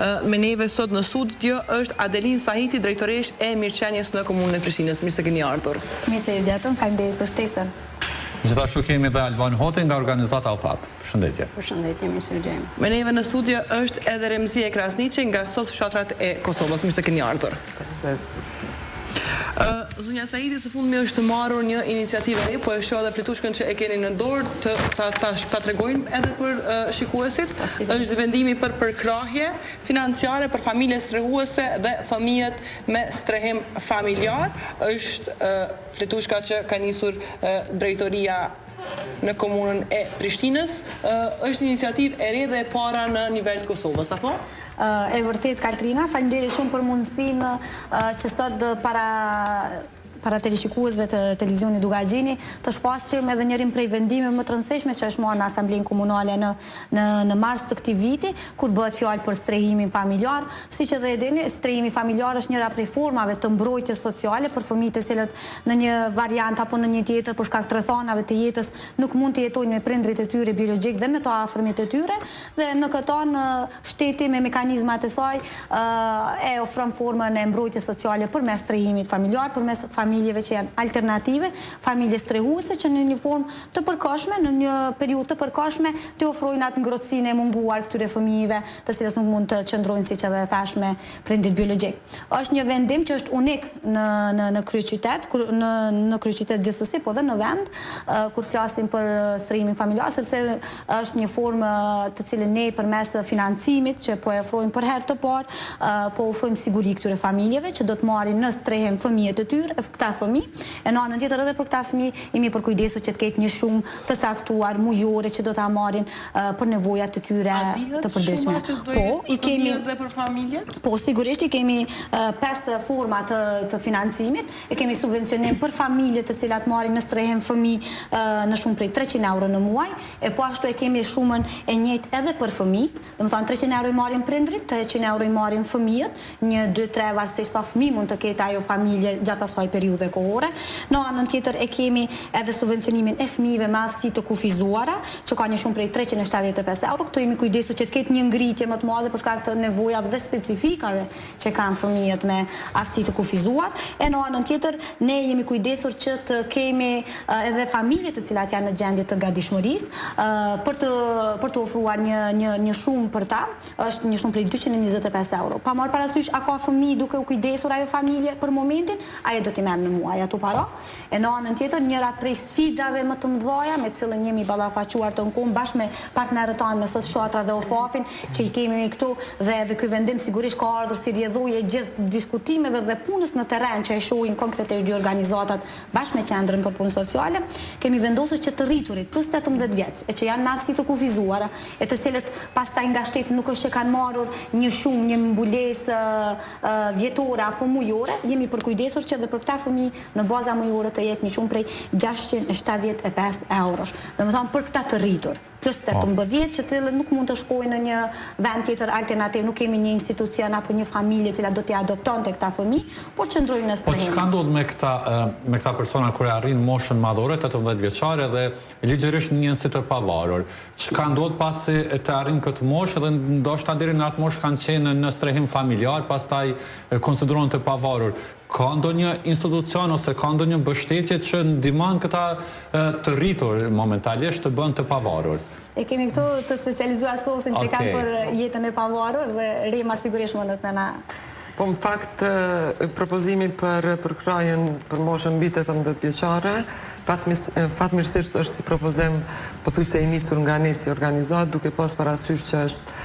Me neve sot në studio është Adelin Sahiti, drejtoreshë e Mirëqenies në Komunën e Prishtinës. Mirë se keni ardhur. Mirë se ju gjetëm, faleminderit për ftesën. Gjithashtu kemi dhe Alban Hoti nga organizata OFAP. Përshëndetje. Përshëndetje, mirë se ju gjejmë. Me neve në studio është edhe Remzie Krasniqi nga SOS Fshatrat e Kosovës. Mirë se keni ardhur. Faleminderit për ftesën. Zonja Sahiti, së fundmi është marrur një iniciativë e re, po e shoh edhe fletushkën që e keni në dorë, të ta ta ta tregojmë edhe për shikuesit. Është vendimi për përkrahje financiare për familje strehuese dhe fëmijët me strehim familjar. Është fletushka që ka nisur drejtoria në komunën e Prishtinës. Është një iniciativë e re dhe e para në nivel të Kosovës, apo? E vërtetë Kaltrina, faleminderit shumë për mundësinë që sot para para teleshikuesve të Televizionit Dukagjini, të shfaqim edhe njërin prej vendimeve më të rëndësishme që është marrë në Asamblenë Komunale në në në mars të këtij viti, kur bëhet fjalë për strehimin familjar. Siç edhe e dini, strehimi familjar është njëra prej formave të mbrojtjes sociale për fëmijët të cilët në një variant apo në një tjetër për shkak të rrethanave të jetës nuk mund të jetojnë me prindërit e tyre biologjikë dhe me të afërmit e tyre dhe në këtë anë shteti me mekanizmat e saj e ofron formën e mbrojtjes sociale përmes strehimit familjar, përmes familjeve që janë alternative, familje strehuese që në një formë të përkohshme, në një periudhë të përkohshme t'i ofrojnë atë ngrohtësinë e munguar këtyre fëmijëve, të cilët nuk mund të qëndrojnë siç edhe e thashë me prindërit biologjikë. Është një vendim që është unik në në në kryeqytet, kur në në kryeqytet gjithsesi, po dhe në vend, kur flasim për strehimin familjar, sepse është një formë të cilën ne përmes financimit që po e ofrojmë për herë të parë, po ofrojmë siguri këtyre familjeve që do të marrin në strehim fëmijët e tyre, këta fëmijë, e në anën tjetër edhe për këta fëmijë jemi përkujdesur që të ketë një shumë të caktuar mujore që do ta marrin për nevojat e tyre të përditshme. A dihet shuma që do jetë po, për fëmijët dhe për familjet? Po, sigurisht i kemi 5 forma të, të financimit. E kemi subvencionim për familjet të cilat marrin në strehim fëmijë në shumë prej 300 euro në muaj, e po ashtu e kemi shumën e njëjtë edhe për fëmijë, domethënë 300 euro i marrin prindërit, 300 euro i marrin fëmijët, një, dy, tre, varësisht sa fëmijë mund të ketë ajo familje gjatë asaj periudhe kohore. Në anën tjetër e kemi edhe subvencionimin e fëmijëve me aftësi të kufizuara, që ka një shumë prej 375 euro. Këtu jemi kujdesur që të ketë një ngritje më të madhe për shkak të nevojave dhe specifikave që kanë fëmijët me aftësi të kufizuar. E në anën tjetër, ne jemi kujdesur që të kemi edhe familje të cilat janë në gjendje të gatishmërisë për të për të ofruar një një një shumë për ta, është një shumë prej 225 euro. Pa marrë parasysh a ka fëmijë duke u kujdesur ajo familje për momentin, ajo do t'i merr në muaj ato para. E në anën tjetër, njëra prej sfidave më të mëdha me të cilën jemi ballafaquar të në bashkë me partnerët tanë me SOS Fshatra dhe OFAP-in që i kemi këtu dhe edhe ky vendim sigurisht ka ardhur si rrjedhojë e gjithë diskutimeve dhe punës në terren që e shohin konkretisht dy organizatat bashkë me Qendrën për Punë Sociale, kemi vendosur që të rriturit plus 18 vjeç e që janë me aftësi të kufizuara e të cilët pastaj nga shteti nuk është që kanë marrur një shumë, një mbulesë vjetore apo mujore, jemi përkujdesur që edhe për këta fëmijë në baza mujore të jetë një shumë prej 675 eurosh. Domethënë për këta të rritur, plus 18 që të cilët nuk mund të shkojnë në një vend tjetër alternativ, nuk kemi një institucion apo një familje cila do t'i adoptonte këta fëmijë, por qëndrojnë në Po strehim. çka ndodh me këta me këta persona kur e arrijnë moshën madhore 18 vjeçare dhe ligjërisht njihen si të pavarur? Çka ndodh pasi të arrijnë këtë moshë dhe ndoshta deri në atë moshë kanë qenë në strehim familjar, pastaj konsiderohen të pavarur. Ka ndonjë institucion ose ka ndonjë mbështetje që ndihmon këta të rritur momentalisht të bëhen të pavarur? E kemi këtu të specializuar SOS-in që kanë për jetën e pavarur dhe Rema sigurisht mundet me na Po në fakt propozimi për përkrahjen për moshën mbi 18 vjeçare, fatmirësisht është si propozim pothuajse i nisur nga ne si organizatë, duke pas parasysh që është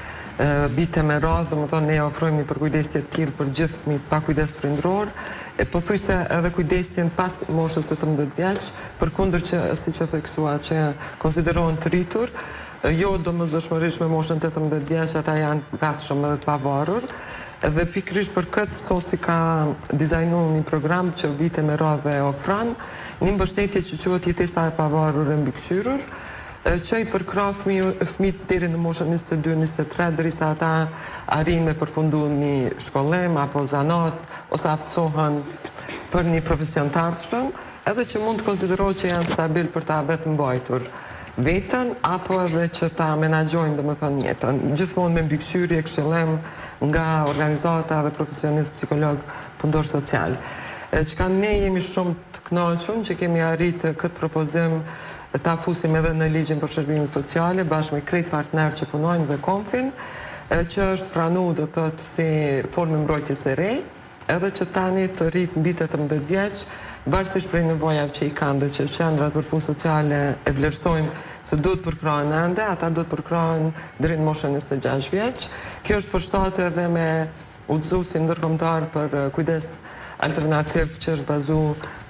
vite me radhë, domethënë ne ofrojmë një përkujdesje të tillë për gjithë fëmijët pa kujdes prindëror, e pothuajse edhe kujdesjen pas moshës 18 vjeç, përkundër që siç e theksua që konsiderohen të rritur, jo domosdoshmërisht me moshën 18 vjeç ata janë të gatshëm edhe të pavarur. Edhe pikërisht për këtë SOS-i ka dizajnu një program që vite me radhë e ofron, një mbështetje që quhet jetesa e pavarur e mbikëqyrur, që i përkrah fëmijët deri në moshën 22, 23, derisa ata arrijnë me përfundu një shkollim apo zanat ose aftësohen për një profesion të ardhshëm, edhe që mund të konsiderohet që janë stabil për ta vetëmbajtur. veten apo edhe që ta menaxhojnë domethënë jetën. Gjithmonë me mbikëqyrje, këshillim nga organizata dhe profesionistë psikologë, punëtorë socialë. Çka ne jemi shumë të kënaqur që kemi arritë këtë propozim ta fusim edhe në Ligjin për Shërbime Sociale bashkë me krejt partnerët që punojmë dhe KOMF-in, që është pranu do të thotë si formë e mbrojtjes e re, edhe që tani të rinjtë mbi 18 vjeç, varësisht prej nevojave që i kanë dhe që qendrat për punë sociale e vlerësojnë se duhet përkrahen ende, ata do të përkrahen deri në moshën 26 vjeç. Kjo është përshtatë edhe me udhëzuesin ndërkombëtar për kujdes alternativ që është bazu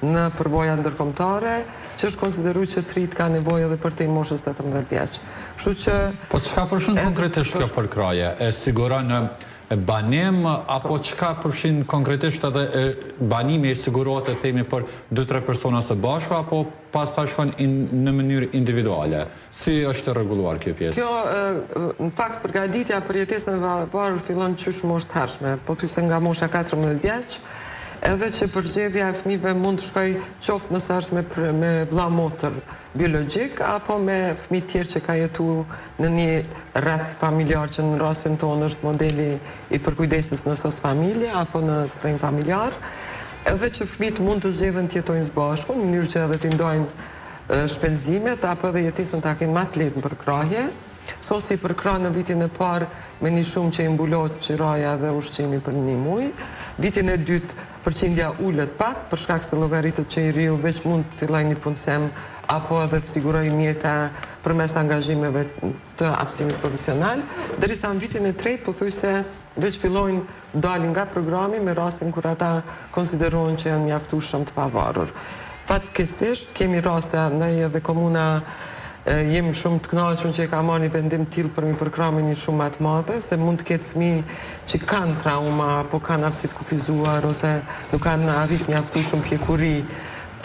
në përvoja ndërkombëtare, që është konsideru që të rinjtë kanë nevojë edhe përtej moshës 18 vjeç. Kështu që Po çka përfshin konkretisht kjo përkrahje? E siguron banim apo çka përfshin konkretisht edhe banimi e sigurohet e themi për 2-3 persona së bashku apo pastaj shkon në mënyrë individuale? Si është e rregulluar kjo pjesë? Kjo, në fakt, përgatitja për jetesën e pavarur fillon qysh në moshë të hershme, pothuajse nga mosha 14 vjeç, edhe që përzgjedhja e fëmijëve mund të shkojë qoftë nëse është me me vëlla motër biologjik apo me fëmijë tjerë që ka jetu në një rreth familjar që në rastin tonë është modeli i përkujdesjes në SOS Familje apo në strehim familjar, edhe që fëmijët mund të zgjedhin të jetojnë së bashku në mënyrë që edhe t'i ndajnë shpenzimet apo edhe jetesën ta kenë ma të lehtë në përkrahje. SOS-i i përkrah në vitin e parë me një shumë që i mbulohet qiraja dhe ushqimi për një muaj. Vitin e dytë përqindja ulet pak, për shkak se llogaritet që i riu veç mund të fillojë një punësim apo edhe të sigurojë mjete përmes angazhimeve të aftësimit profesional, derisa në vitin e tretë pothuajse veç fillojnë dalin nga programi me rastin kur ata konsiderohen që janë mjaftueshëm të pavarur. Fatkeqësisht kemi raste andaj edhe komuna jemi shumë të kënaqur që e ka marrë një vendim të tillë për mi përkrah me një shumë ma të madhe, se mund të ketë fëmijë që kanë trauma apo kanë aftësi të kufizuar ose nuk kanë arrit mjaftueshëm pjekuri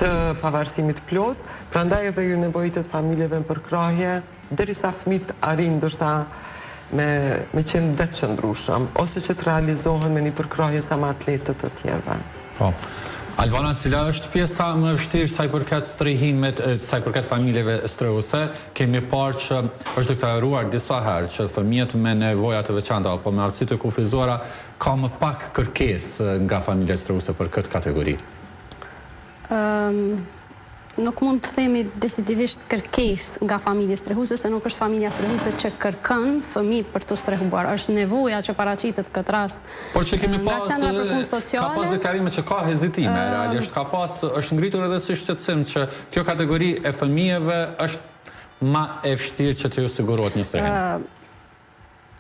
të pavarësimit të plotë, prandaj edhe ju nevojitet familjeve në përkrahje derisa fëmijët arrijnë ndoshta me me qenë vetëqëndrueshëm ose që të realizohen me një përkrahje sa ma të lehtë të të tjerëve. Po. Albana, cila është pjesa më e vështirë sa i përket strehimit, sa i përket familjeve strehuese? Kemi parë që është deklaruar disa herë që fëmijët me nevoja të veçanta apo me aftësi të kufizuara ka më pak kërkesë nga familjet strehuese për këtë kategori. Nuk mund të themi deciditivisht kërkesë nga familje strehuese, se nuk është familja strehuese që kërkon fëmijë për t'u strehuar. Është nevoja që paraqitet këtë rast Por që kemi pas, ka pas deklarime që ka hezitime, realisht ka pas, është ngritur edhe si shqetësim që kjo kategori e fëmijëve është ma e vështirë që t'ju sigurohet një strehim.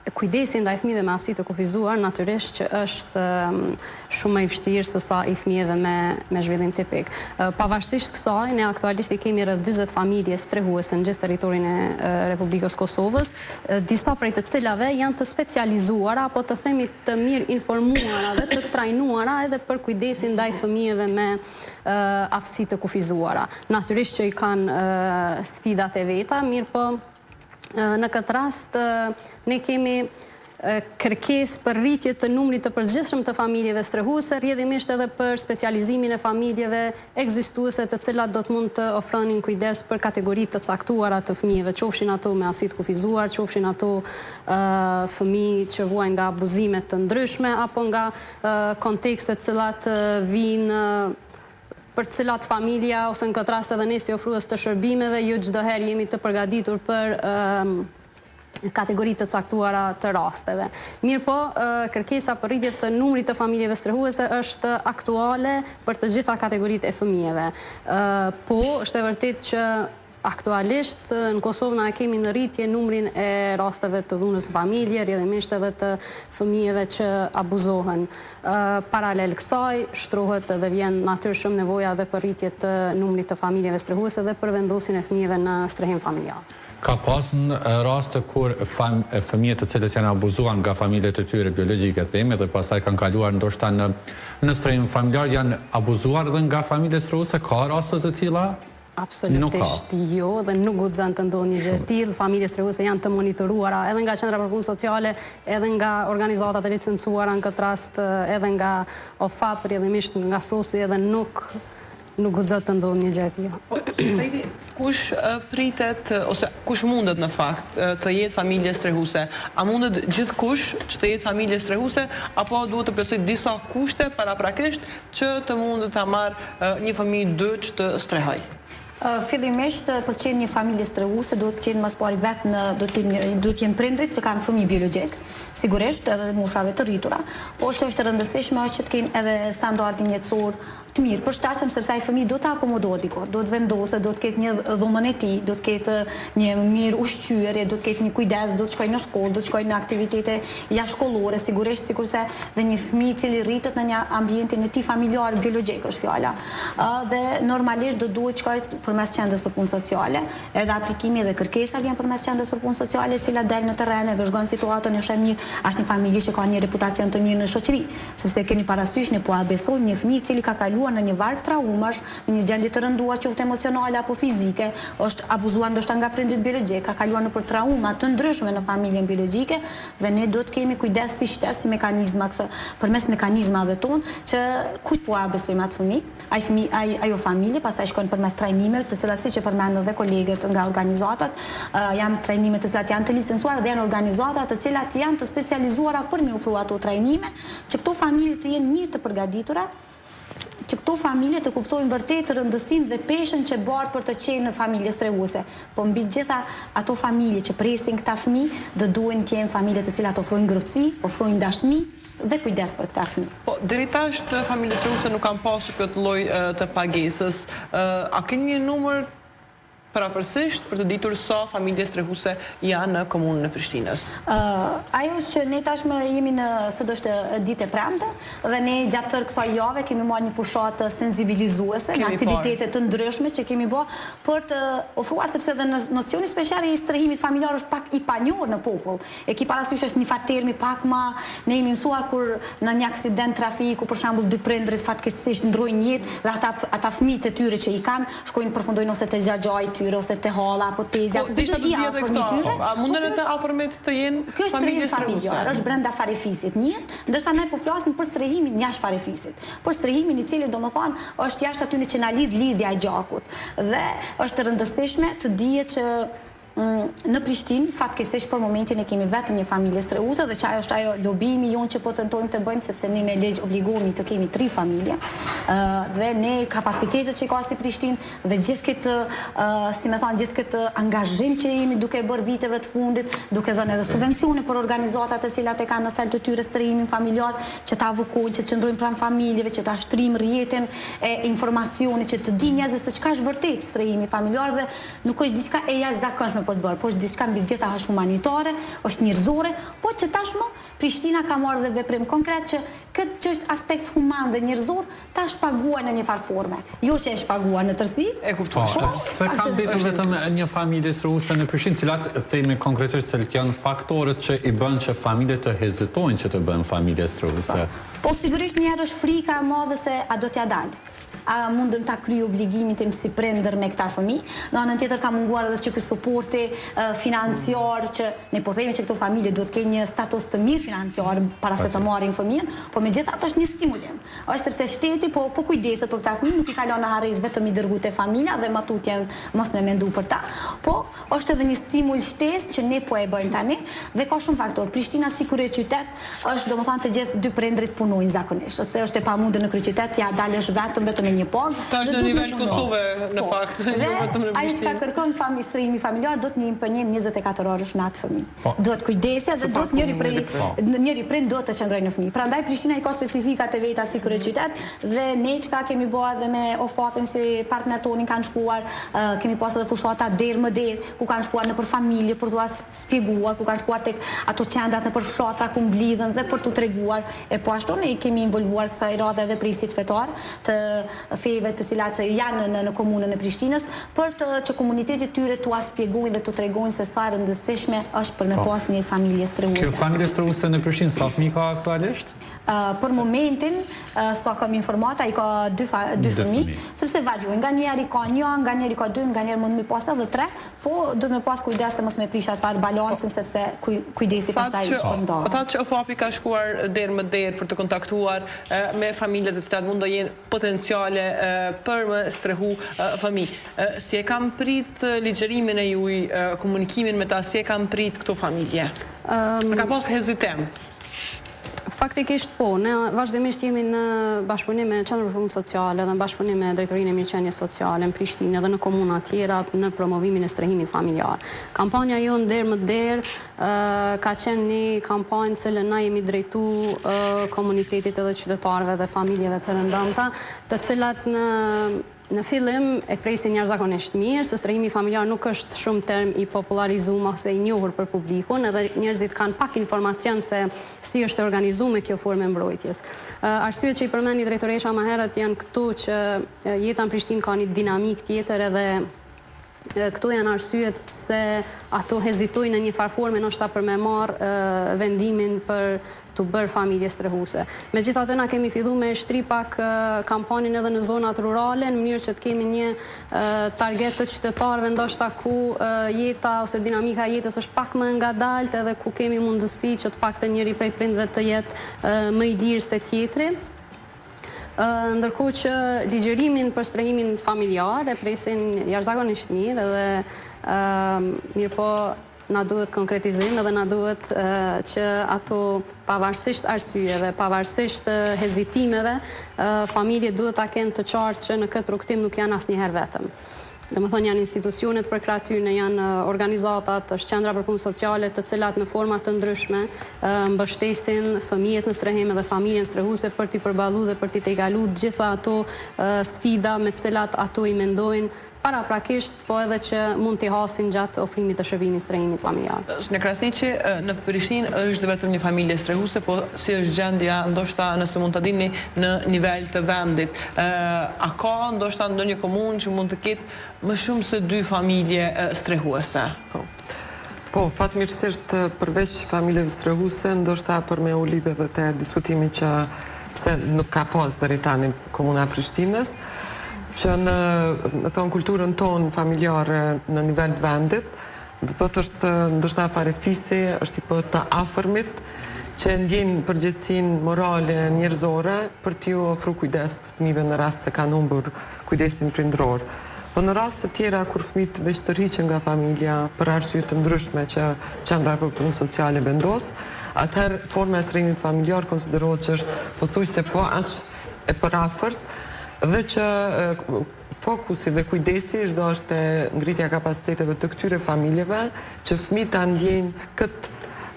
Kujdesi ndaj fëmijëve me aftësi të kufizuar natyrisht që është shumë më i vështirë se sa i fëmijëve me me zhvillim tipik. Pavarësisht kësaj, ne aktualisht i kemi rreth 40 familje strehuese në gjithë territorin e Republikës së Kosovës, disa prej të cilave janë të specializuara apo të themi të mirëinformuara dhe të trajnuara edhe për kujdesin ndaj fëmijëve me aftësi të kufizuara. Natyrisht që i kanë sfidat e veta, mirëpo Në këtë rast, ne kemi kërkesë për rritje të numrit të përgjithshëm të familjeve strehuese, rrjedhimisht edhe për specializimin e familjeve ekzistuese të cilat do të mund të ofronin kujdes për kategori të caktuara të fëmijëve, qofshin ato me aftësi të kufizuar, qofshin ato fëmijë që vuajnë nga abuzime të ndryshme apo nga kontekste të cilat vijnë për të cilat familja ose në këtë rast edhe ne si ofrues të shërbimeve jo çdo herë jemi të përgatitur për kategori të caktuara të rasteve. Mirëpo, kërkesa për rritje të numrit të familjeve strehuese është aktuale për të gjitha kategoritë e fëmijëve. Po, është e vërtetë që Aktualisht, në Kosovë na e kemi në rritje numrin e rasteve të dhunës në familje, rrjedhimisht edhe të fëmijëve që abuzohen. Paralel kësaj, shtrohet dhe vjen natyrshëm nevoja edhe për rritje të numrit të familjeve strehuese dhe për vendosjen e fëmijëve në strehim familjar. Ka pas raste kur fëmijët të cilët janë abuzuar nga familjet e tyre biologjike, themi, dhe pastaj kanë kaluar ndoshta në në strehim familjar, janë abuzuar edhe nga familjet strehuese, ka raste të tilla? Absolutisht jo dhe nuk guxon të ndodhë një gjë e tillë. Familjet strehuese janë të monitoruara edhe nga Qendra për Punë Sociale, edhe nga organizatat e licencuara në këtë rast, edhe nga OFAP, rrjedhimisht nga SOS-i edhe nuk. Nuk guxon të ndodhë një gjë e tillë. Po, Saidi, kush pritet ose kush mundet në fakt të jetë familje strehuse? A mundet gjithkush që të jetë familje strehuse apo duhet të plotësojë disa kushte paraprakisht që të mundet ta marrë një fëmijë dy që të strehojë? Fillimisht, për të qenë një familje strehuse duhet të jenë më së pari vetë në duhet të jenë duhet të jenë prindërit që kanë fëmijë biologjikë, sigurisht edhe moshave të rritura, por që është e rëndësishme është që të kenë edhe standardin jetësor të mirë, përshtatshëm sepse ai fëmijë duhet të akomodohet diku, duhet të vendoset, duhet të ketë një dhomën e tij, duhet të ketë një mirë ushqyerje, duhet të ketë një kujdes, duhet të shkojë në shkollë, duhet të shkojë në aktivitete jashtëshkollore, sigurisht sikurse dhe një fëmijë i cili rritet në një ambientin e tij familjar biologjik është fjala. Ë dhe normalisht do duhet të shkojë përmes qendrës për punë sociale, edhe aplikimi dhe kërkesa vjen përmes qendrës për punë sociale e cila del në terren e vëzhgon situatën e sheh mirë a është një familje që ka një reputacion të mirë në shoqëri. Sepse keni parasysh ne po a besojmë një fëmijë i cili ka kaluar në një varg traumash, në një gjendje të rënduar qoftë emocionale apo fizike, është abuzuar ndoshta nga prindërit biologjikë, ka kaluar nëpër trauma të ndryshme në familjen biologjike dhe ne duhet të kemi kujdes si shtet, si mekanizma përmes mekanizmave tonë që kujt po a besojmë atë fëmijë. Ai fëmijë, ai, ajo familje pastaj shkon përmes trajnimeve, të cilat siç e përmendën dhe kolegët nga organizatat, janë trajnime të cilat janë të licencuara dhe janë organizata të cilat janë të specializuara për m'i ofru ato trajnime, që këto familje të jenë mirë të përgatitura, që këto familje të kuptojnë vërtet rëndësinë dhe peshën që bart për të qenë në familje strehuese. Po mbi të gjitha, ato familje që presin këta fëmijë, do duhen të jenë familje të cilat ofrojnë ngrohtësi, ofrojnë dashni, dhe kujdes për këta fëmijë. Po, deri tash familjet strehuse nuk kanë pasur këtë lloj të pagesës. A keni një numër përafërsisht për të ditur sa familje strehuse janë në komunën e Prishtinës? Ajo është që ne tashmë jemi në, sot është ditë e premte dhe ne gjatë tërë kësaj jave kemi marrë një fushatë sensibilizuese në aktivitete të ndryshme që kemi bë për të ofruar sepse edhe nocioni special i strehimit familjar është pak i panjohur në popull. E ki parasysh është një farë termi pak ma ne jemi mësuar kur në një aksident trafiku për shembull dy prindërit fatkeqësisht ndrojnë jetë dhe ata ata fëmijët e tyre që i kanë shkojnë përfundojnë ose te xhaxhai i tyre ose te halla apo tezja apo kushdo i afërm i tyre. A munden edhe të afërmit të jenë familje strehuse? Ky është strehim familjar, është brenda farefisit njihet, ndërsa ne po flasim për strehimin jashtë farefisit. Për strehimin i cili domethënë është jashtë atyne që na lidh lidhja e gjakut. Dhe është e rëndësishme të dihet që Në Prishtinë, fatkeqësisht për momentin e kemi vetëm një familje strehuse dhe që ajo është ajo lobimi jonë që po tentojmë të bëjmë sepse ne me ligj obligohemi të kemi tri familje dhe ne kapacitetet që ka si Prishtinë dhe gjithë këtë si me thanë gjithë këtë angazhim që jemi duke bërë viteve të fundit, duke dhënë edhe subvencione për organizatat të cilat e kanë në thelb të tyre strehimin familjar, që ta avokojnë, që të qëndrojnë pranë familjeve, që ta shtrijmë rrjetin e informacionit, që të dinë njerëzit se çka është vërtet strehimi familjar dhe Nuk është diçka e jashtëzakonshme për të bërë, po është diçka mbi të gjitha është humanitare, është njerëzore, po që tashmë Prishtina ka marrë dhe veprim konkret që këtë që është aspekt human dhe njerëzor ta shpaguajë në një farë forme. Jo që e shpaguan në tërësi, E kuptoj. Po, pse ka mbetur vetëm një familje strehuse në Prishtinë, cilat, themi konkretisht, cilët janë faktorët që i bën që familjet të hezitojnë që të bëhen familje strehuse? Po sigurisht një herë është frika e madhe se a do t'ia dalë. A mundem ta kryej obligimin tim si prindër me këta fëmijë? Në anën tjetër ka munguar edhe që ky suporti financiar që ne po themi që këto familje duhet të kenë një status të mirë financiar para se të marrin fëmijën, po megjithatë është një stimulim. Është sepse shteti po po kujdeset për këta fëmijë, nuk i ka lënë në harresë vetëm i dërgu te familja dhe më tutje mos me mendu për ta. Po është edhe një stimul shtesë që ne po e bëjmë tani dhe ka shumë faktorë. Prishtina si kryeqytet Është domethënë të gjithë dy prindërit punojnë zakonisht, sepse është e pamundur në kryeqytet t'ia dalësh vetëm vetëm me një pagë. Tash në nivel Kosove në po. fakt, jo vetëm në Prishtinë. Ajo çka kërkon fami strehimi familjar duhet një impenjim 24 orësh me atë fëmijë. Po. Duhet kujdesja dhe duhet njëri prej po. njëri prind duhet të qëndrojë në fëmijë. Prandaj Prishtina i ka specifikat e veta si kryeqytet dhe ne çka kemi bë edhe me OFAP-in si partner tonin kanë shkuar, kemi pas edhe fushata derë më derë, ku kanë shkuar nëpër familje për t'ua spjeguar, ku kanë shkuar tek ato qendrat nëpër fshatra ku mblidhen dhe për t'u treguar, e po ashtu ne i kemi involvuar kësaj radhe edhe prijësit fetarë të feve të cilat janë në në komunën e Prishtinës, për të që komunitetit tyre t'ua spjegojnë dhe t'u tregojnë se sa e rëndësishme është për me po. pas një familje strehuese. Kjo familje strehuese në Prishtinë sa fëmijë ka aktualisht? Për momentin, sa kam informata, i ka dy fëmijë, sepse variojnë, nganjëherë i ka një, nganjëherë i ka dy, nganjëherë mund me pas edhe tre, po duhet me pas kujdes se mos me prish atë farë balancën, sepse kujdesi pastaj shpërndahet. Thatë që OFAP-i ka shkuar derë më derë për të kontaktuar me familjet të cilat mund të jenë potenciale për me strehu fëmijë. Si e kanë prit ligjërimin e juj, komunikimin me ta, si e kanë prit këto familje? A ka pas hezitim? Faktikisht po, ne vazhdimisht jemi në bashkëpunim me Qendrën për Punë Sociale dhe në bashkëpunim me Drejtorinë e Mirëqenies Sociale në Prishtinë edhe në komuna tjera në promovimin e strehimit familjar. Kampanja jonë derë më derë ka qenë një kampanjë të cilën na jemi drejtu komunitetit edhe qytetarëve dhe familjeve të rëndomta, të cilat në Në fillim e presin jashtëzakonisht mirë, se strehimi familjar nuk është shumë term i popullarizum ose i njohur për publikun, edhe njerëzit kanë pak informacion se si është e organizume kjo formë e mbrojtjes. Arsyet që i përmendi drejtoresha më herët janë këto që jeta në Prishtinë ka një dinamikë tjetër edhe këto janë arsyet pse ato hezitojnë në një farë forme ndoshta për me marrë vendimin për t'u bërë familje strehuse. Megjithatë na kemi fillu me e shtri pak kampanjën edhe në zonat rurale në mënyrë që të kemi një target të qytetarëve ndoshta ku jeta ose dinamika e jetës është pak më e ngadaltë edhe ku kemi mundësi që të paktën njëri prej prindve të jetë më i lirë se tjetri. Ndërkohë që ligjërimin për strehimin familjar e presin jashtëzakonisht mirë edhe mirëpo na duhet konkretizim edhe na duhet që ato pavarësisht arsyeve, pavarësisht hezitimeve, familjet duhet ta kenë të qartë që në këtë rrugëtim nuk janë asnjëherë vetëm. Domethënë janë institucionet përkrah tyne, janë organizatat, është Qendra për Punë Sociale të cilat në forma të ndryshme mbështesin fëmijët në strehim edhe familjen strehuese për t'i përballu dhe për t'i tejkalu të gjitha ato sfida me të cilat ato i mendojnë paraprakisht, po edhe që mund t'i hasin gjatë ofrimit të shërbimit strehimit familjar. Zonja Krasniqi, në Prishtinë është vetëm një familje strehuse, po si është gjendja ndoshta nëse mund ta dini në nivel të vendit? A ka ndoshta ndonjë komunë që mund të ketë më shumë se dy familje strehuese? Po. Po, fatmirësisht përveç familjeve strehuese, ndoshta për me u lidhë edhe te diskutimi që pse nuk ka pas deri tani Komuna e Prishtinës, që në, me thonë, kulturën tonë familjare në nivel të vendit, Do të thotë është ndoshta farefisi, është tipo të afërmit që e ndjejnë përgjegjësinë morale, njerëzore për t'iu ofru kujdes fëmijëve në rast se kanë humbur kujdesin prindëror. Po në raste të tjera kur fëmijët veç tërhiqen nga familja për arsye të ndryshme që Qendra për Punë Sociale vendos, atëherë forma e strehimit familjar konsiderohet që është pothuajse po aq e përafërt dhe që Fokusi dhe kujdesi është do është te ngritja e kapaciteteve të këtyre familjeve, që fëmijët ta ndjejnë këtë,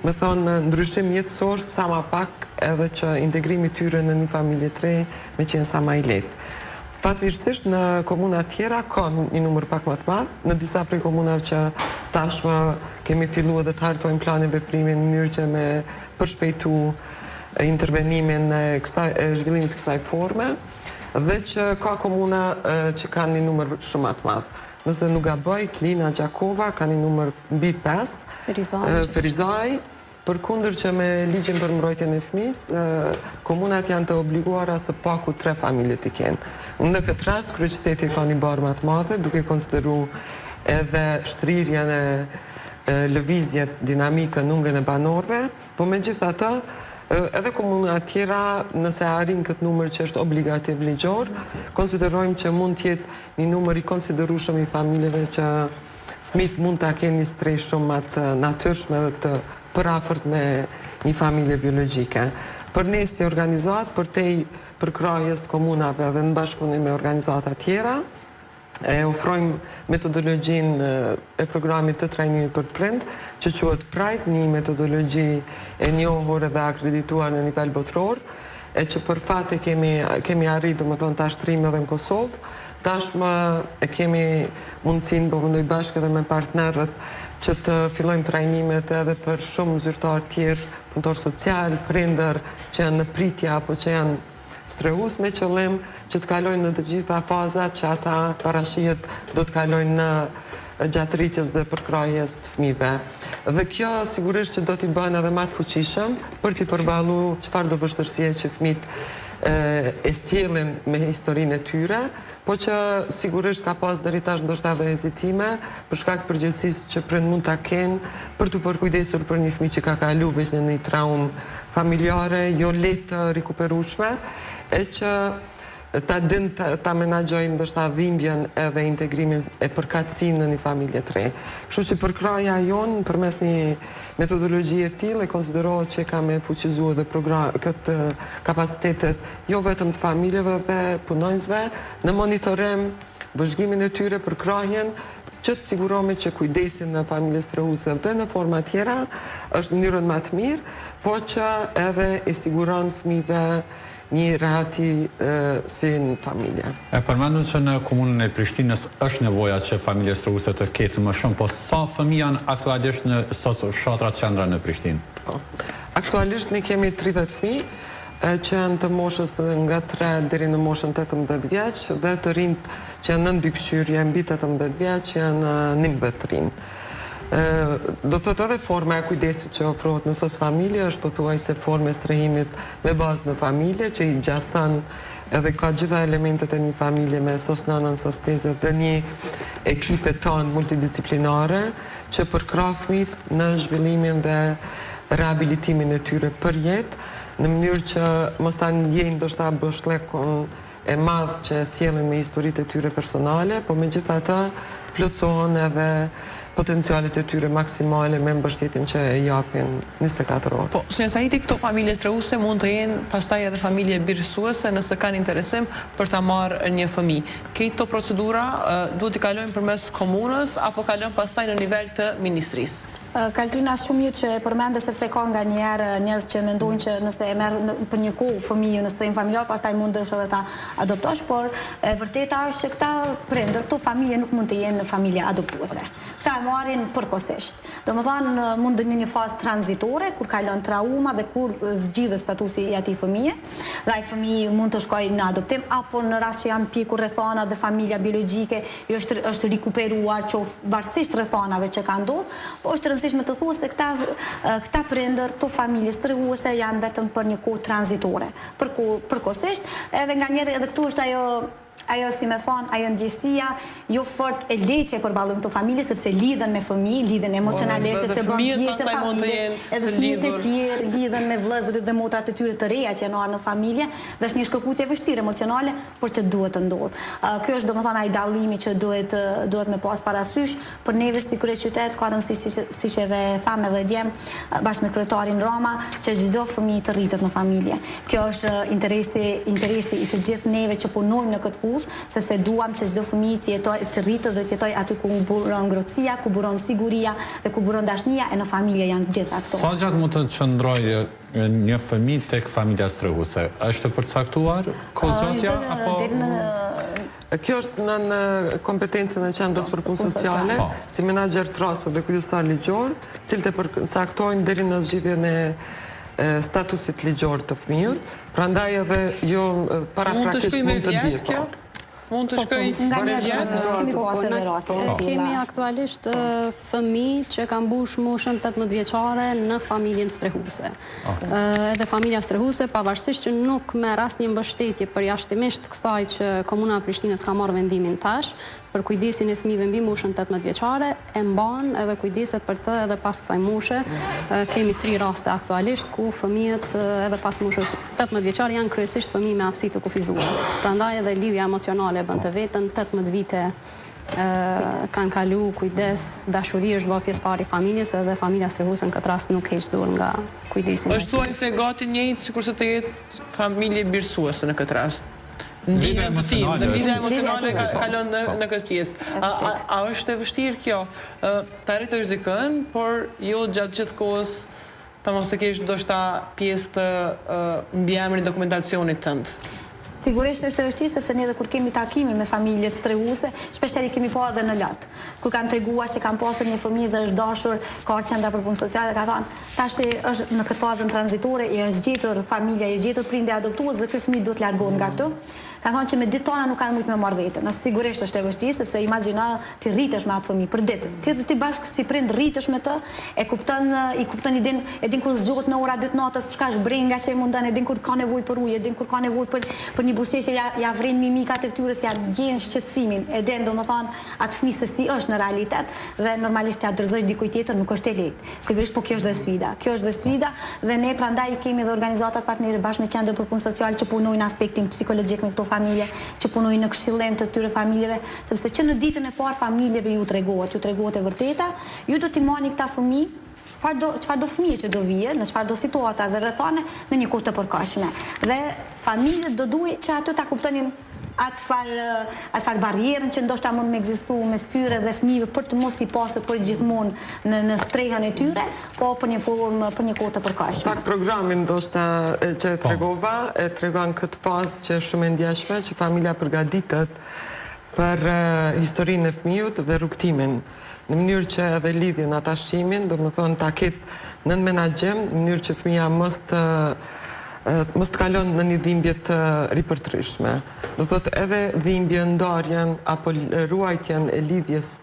me thonë, ndryshim jetësor sa ma pak edhe që integrimi i tyre në një familje të re me qenë sa ma i lehtë. Fatmirësisht në komuna tjera ka një numër pak ma të madh, në disa prej komunave që tashmë kemi fillu edhe të hartojmë plane veprimi në mënyrë që me përshpejtu intervenimin e kësaj e zhvillimit të kësaj forme. Dhe që ka komuna që kanë një numër shumë ma të madh. Nëse nuk gaboj, Klina, Gjakova ka një numër mbi 5. Ferizaj. Ferizaj, përkundër që me ligjin për mbrojtjen e fëmijës, komunat janë të obliguara së paku 3 familje t'i kenë. Në këtë rast, kryeqyteti ka një barrë ma të madhe, duke konsideru edhe shtrirjen e lëvizjet, dinamikën, numrin e banorëve, Po megjithatë, edhe komunat tjera, nëse arrijnë këtë numër që është obligativ ligjor, konsiderojmë që mund të jetë një numër i konsiderueshëm i familjeve që fëmijët mund ta kenë një strehë shumë ma të natyrshme dhe të përafërt me një familje biologjike. Për ne si organizatë, përtej përkrahjes të komunave dhe në bashkëpunim me organizata tjera, e ofrojmë metodologjinë e programit të trajnimit për prind, që quhet Pride, një metodologji e njohur edhe akredituar në nivel botëror, e që për fat e kemi kemi arrit, domethënë ta shtrijmë edhe në Kosovë. Tashmë e kemi mundësinë, po mendoj bashkë edhe me partnerët, që të fillojmë trajnimet edhe për shumë zyrtarë tjerë, punëtorë social, prindër që janë në pritje apo që janë Strehus me qëllim që të kalojnë në të gjitha fazat që ata parashihet do të kalojnë në. gjatë rritjes dhe përkrahjes të fëmijëve. Dhe kjo sigurisht që do t'i bën edhe ma të fuqishëm për t'i përballu çfarëdo vështirësie që fëmijët e sjellin me historinë e tyre, po që sigurisht ka pas deri tash ndoshta edhe hezitime për shkak të përgjegjësisë që prindët mund ta kenë për t'u përkujdesur për një fëmijë që ka kalu veç në një traumë familjare jo lehtë të rikuperueshme e që ta din ta menaxhojë ndoshta dhimbjen edhe integrimin e përkatësinë në një familje të re. Kështu që përkrahja jonë përmes një metodologjie të tillë e konsiderohet që ka me fuqizu edhe këtë kapacitetet jo vetëm të familjeve dhe punonjësve në monitorim, vëzhgimin e tyre, përkrahjen, që të sigurohemi që kujdesi në familje strehuese dhe në forma tjera është në mënyrën ma të mirë, po që edhe i siguron fëmijëve një rehati si në familje. E përmendëm që në komunën e Prishtinës është nevoja që familje strehuese të ketë më shumë, po sa fëmijë janë aktualisht në SOS Fshatra Qendra në Prishtinë? Po. Aktualisht ne kemi 30 fëmijë që janë të moshës nga 3 deri në moshën 18 vjeç dhe të rinjtë që janë nën mbikëqyrje mbi 18 vjeç janë 11 të rinj. Do të thotë edhe forma e kujdesit që ofrohet në SOS Familje është pothuajse formë e strehimit me bazë në familje që i ngjason edhe ka gjitha elementet e një familje me SOS nënën, SOS tezet dhe një ekipe tonë multidisiplinare që përkrah fëmijët në zhvillimin dhe rehabilitimin e tyre për jetë në mënyrë që mos ta ndjejnë ndoshta boshllëkun e madh që e sjellin me historitë e tyre personale, po megjithatë plotësohen edhe potencialet e tyre maksimale me mbështetjen që e japin 24 orë. Po, zonja Sahiti, këto familje strehuese mund të jenë pastaj edhe familje birësuese nëse kanë interesim për ta marrë një fëmijë. Krejt këto procedura duhet t'i kalojnë përmes komunës apo kalon pastaj në nivel të ministrisë? Kaltrina shumë mirë që e përmende sepse ka nganjëherë njerëz që mendojnë që nëse e merr për një kohë fëmijën në strehim familjar pastaj mundesh edhe ta adoptosh, por e vërteta është që këta prindër, këto familje nuk mund të jenë familje adoptuese. Këta e marrin përkohësisht. Domethënë mund në një fazë tranzitore kur kalon trauma dhe kur zgjidhet statusi i atij fëmije dhe ai fëmijë mund të shkojë në adoptim apo në rast që janë pjekur rrethanat dhe familja biologjike i është është rikuperuar qoftë varësisht rrethanave që ka ndodhur, po është e rëndësishme të thuhet se këta këta prindër, këto familje strehuese janë vetëm për një kohë tranzitore, për kohë përkohësisht, edhe nganjëherë edhe këtu është ajo ajo si me thanë, ajo ndjesia jo fort e lehtë që e përballojnë këto familje sepse lidhen me fëmijë, lidhen emocionalisht sepse bëhen pjesë e familjes, edhe fëmijët e tjerë lidhen me vëllezërit dhe motrat e tyre të reja që janë ardhur në familje dhe është një shkëputje e vështirë emocionale, por që duhet të ndodhë. Ky është domethënë ai dallimi që duhet duhet me pas parasysh. Për neve si kryeqytet ka rëndësi siç siç edhe e thamë edhe dje bashkë me kryetarin Rama që çdo fëmijë të rritet në familje. Kjo është interesi interesi i të gjithë neve që punojmë në këtë fushë, sepse duam që çdo fëmijë të jetojë të rritet dhe të jetojë aty ku buron ngrohtësia, ku buron siguria dhe ku buron dashnia e në familje janë të gjitha këto. Sa gjatë mund të qëndrojë Një fëmijë tek familja strehuese, është e përcaktuar kohëzgjatja apo? Kjo është nën kompetencën e Qendrës për Punë Sociale, si menaxher të rastit dhe kujdestar ligjor, të cilët e përcaktojnë deri në zgjidhjen e statusit ligjor të fëmijës, prandaj edhe jo paraprakisht mund të dihet. Po. Mund të shkojë me vjet? Kemi pas edhe raste të tilla. Kemi aktualisht fëmijë që kanë mbush moshën 18 vjeçare në familjen strehuese. Edhe familja strehuese, pavarësisht që nuk merr asnjë mbështetje përjashtimisht kësaj që Komuna e Prishtinës ka marrë vendimin tash, për kujdesin e fëmijëve mbi moshën 18 vjeçare, e mban edhe kujdeset për të edhe pas kësaj moshe. Kemi tri raste aktualisht ku fëmijët edhe pas moshës 18 vjeçare janë kryesisht fëmijë me aftësi të kufizuara. Prandaj edhe lidhja emocionale e bën të vetën, 18 vite kanë kalu kujdes, dashuri është bërë pjesëtar i familjes edhe familja strehuese në këtë rast nuk heq dorë nga kujdesi. Është thuajse gati njëjtë sikurse të jetë familje birësuese në këtë rast. Ndihen të tillë, dhe lidhja emocionale kalon në në këtë pjesë. A a është e vështirë kjo? Ta rritësh dikën, por jo gjatë gjithë kohës ta mos e kesh ndoshta pjesë të mbiemrit dokumentacionit tënd. Sigurisht është e vështirë sepse ne edhe kur kemi takime me familjet strehuese, shpeshherë i kemi pa edhe në lot. Kur kanë treguar që kanë pasur një fëmijë dhe është dashur, ka ardhur qendra për punë sociale dhe ka thënë, tash është në këtë fazën tranzitore, i është gjetur familja, i është gjetur prindi adoptues dhe ky fëmijë duhet të largohet nga këtu. Kanë thënë që me ditë tana nuk kanë mujt me marrë veten. Sigurisht është e vështirë sepse imagjino ti rritesh me atë fëmijë për ditë. Ti ti bashkë si prind rritesh me të, e kupton i kupton i din e din kur zgjohet në ora 2 të natës çka është brenga që e mundon, e din kur ka nevojë për ujë, e din kur ka nevojë për për një buzëqeshje ja ja vren mimikat e fytyrës, ja ndjen shqetësimin, e din domethënë atë fëmijë se si është në realitet dhe normalisht t'ia dorëzosh dikujt tjetër nuk është e lehtë. Sigurisht po kjo është dhe sfida. Kjo është dhe sfida dhe ne prandaj i kemi dhe organizatat partnere bashkë me Qendrën për Punë Sociale që punojnë në aspektin psikologjik me këto familje, që punojnë në këshillim të këtyre familjeve, sepse që në ditën e parë familjeve ju tregohet, ju tregohet e vërteta, ju do t'i mbani këta fëmijë, çfarëdo çfarëdo fëmije që do vijë, në çfarëdo situate dhe rrethane në një kohë të përkohshme. Dhe familjet do duhej që aty ta kuptonin atë farë atë farë barrierën që ndoshta mund me ekzistu mes tyre dhe fëmijëve për të mos i pasur për gjithmonë në në strehën e tyre, po për një formë për një kohë të përkohshme. Pak programi ndoshta që e tregova, e tregon këtë fazë që është shumë e ndjeshme, që familja përgatitet për historinë e fëmijut dhe rrugëtimin, në mënyrë që edhe lidhjen, atashimin, domethënë ta ketë nën menaxhim, në mënyrë që fëmija mos të mos të kalon në një dhimbje të ripërtrishme. Do thotë edhe dhimbjen, ndarjen apo ruajtjen e lidhjes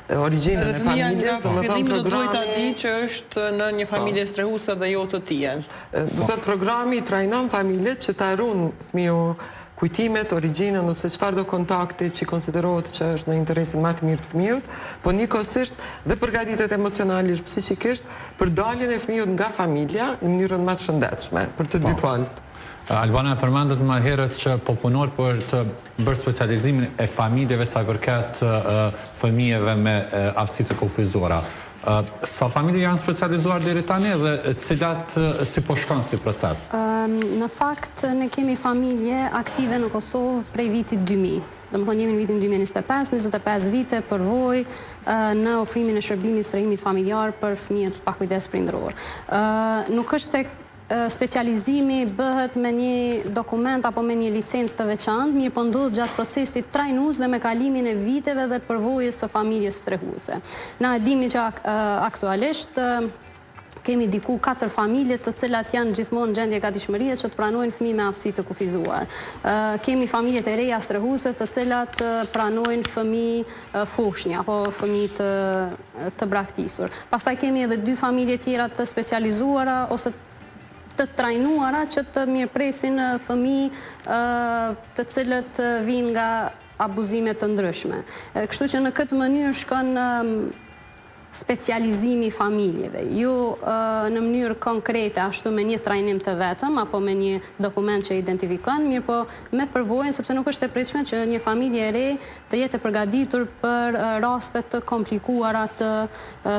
origjinën e familjes, domethënë programi do duhet ta di që është në një familje strehuese dhe jo të tijën. Do thotë programi i trajnon familjet që ta ruan fëmiu kujtimet, origjinën ose çfarëdo kontakti që konsiderohet që është në interesin ma të mirë të fëmijut, po njëkohësisht dhe përgatitet emocionalisht, psiqikisht për daljen e fëmijut nga familja në mënyrën ma të shëndetshme për të dy palët. Albana e përmendët më herët që po punohet për të bërë specializimin e familjeve sa i përket fëmijëve me aftësi të kufizuara. Sa familje janë specializuar deri tani dhe cilat si po shkon si proces? Në fakt ne kemi familje aktive në Kosovë prej vitit 2000. Domethënë jemi në vitin 2025, 25 vite përvojë në ofrimin e shërbimit strehimit familjar për fëmijët pa kujdes prindëror. Nuk është se Specializimi bëhet me një dokument apo me një licencë të veçantë, mirëpo ndodh gjatë procesit trajnues dhe me kalimin e viteve dhe përvojës së familjes strehuese. Na e dimi që aktualisht kemi diku katër familje të cilat janë gjithmonë në gjendje gatishmërie që të pranojnë fëmijë me aftësi të kufizuar. Kemi familjet e reja strehuese të cilat pranojnë fëmijë foshnjë apo fëmijë të të braktisur. Pastaj kemi edhe dy familje tjera të specializuara ose të trajnuara që të mirëpresin fëmijë të cilët vijnë nga abuzime të ndryshme. Kështu që në këtë mënyrë shkon specializimi i familjeve. Jo në mënyrë konkrete, ashtu me një trajnim të vetëm apo me një dokument që identifikon, mirëpo me përvojën, sepse nuk është e pritshme që një familje e re të jetë e përgatitur për raste të komplikuara të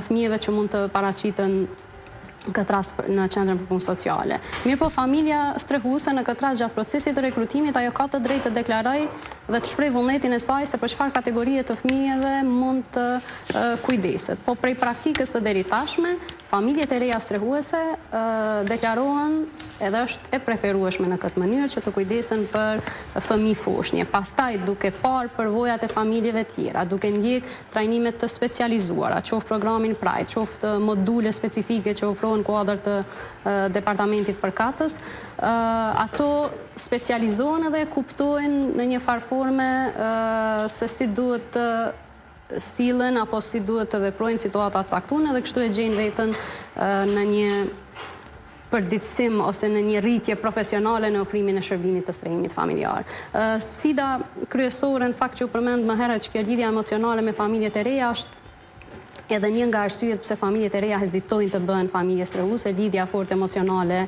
fëmijëve që mund të paraqiten në këtë rast në Qendrën për Punë Sociale. Mirëpo familja strehuese në këtë rast gjatë procesit të rekrutimit ajo ka të drejtë të deklarojë dhe të shprehë vullnetin e saj se për çfarë kategorie të fëmijëve mund të kujdeset. Po prej praktikës së deritashme, Familjet e reja strehuese deklarohen edhe është e preferueshme në këtë mënyrë që të kujdesen për fëmijë foshnje. Pastaj duke parë përvojat e familjeve tjera, duke ndjek trajnime të specializuara, qoftë programin Pride, qoftë module specifike që ofrohen në kuadër të departamentit përkatës, ato specializohen edhe e kuptojnë në një farë forme se si duhet të sillen apo si duhet të veprojnë në situata të caktuara dhe kështu e gjejnë veten në një përditësim ose në një rritje profesionale në ofrimin e shërbimit të strehimit familjar. Sfida kryesore në fakt që u përmend më herët që kjo lidhja emocionale me familjet e reja është edhe një nga arsyet pse familjet e reja hezitojnë të bëhen familje strehuese, lidhja e fortë emocionale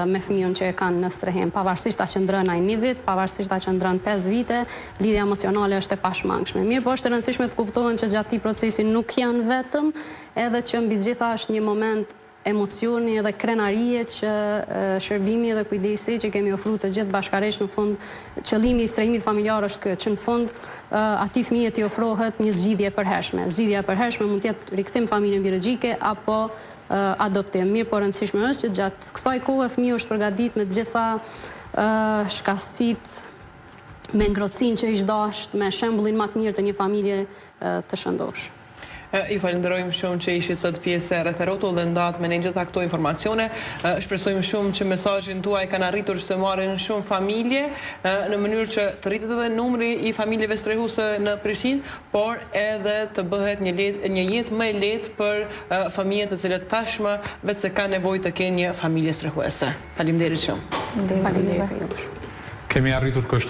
me fëmijën që e kanë në strehim. Pavarësisht a qëndron ai një vit, pavarësisht a qëndron 5 vite, lidhja emocionale është e pashmangshme. Mirëpo është e rëndësishme të kuptohen që gjatë këtij procesi nuk janë vetëm, edhe që mbi të gjitha është një moment emocioni edhe krenarie që shërbimi edhe kujdesi që kemi ofru të gjithë bashkarisht në fund qëllimi i strehimit familjar është ky, që në fund atij fëmije t'i ofrohet një zgjidhje e përhershme. Zgjidhja e përhershme mund të jetë rikthim në familjen biologjike apo adoptim. Mirëpo e rëndësishme është që gjatë kësaj kohe fëmiu është përgatit me të gjitha. Shkathtësitë me ngrohtësinë që ish dashtë, me shembullin ma të mirë të një familje të shëndoshë. Ju falënderojmë shumë që ishit sot pjesë e Rreth e Rrotull dhe ndatë me ne gjitha këto informacione. Shpresojmë shumë që mesazhin tuaj kanë arritur që të marrin shumë familje në mënyrë që të rritet edhe numri i familjeve strehuese në Prishtinë, por edhe të bëhet një një jetë më e lehtë për fëmijët të cilët tashmë veçse kanë nevojë të kenë një familje strehuese. Faleminderit shumë. Faleminderit. Kemi arritur kështu.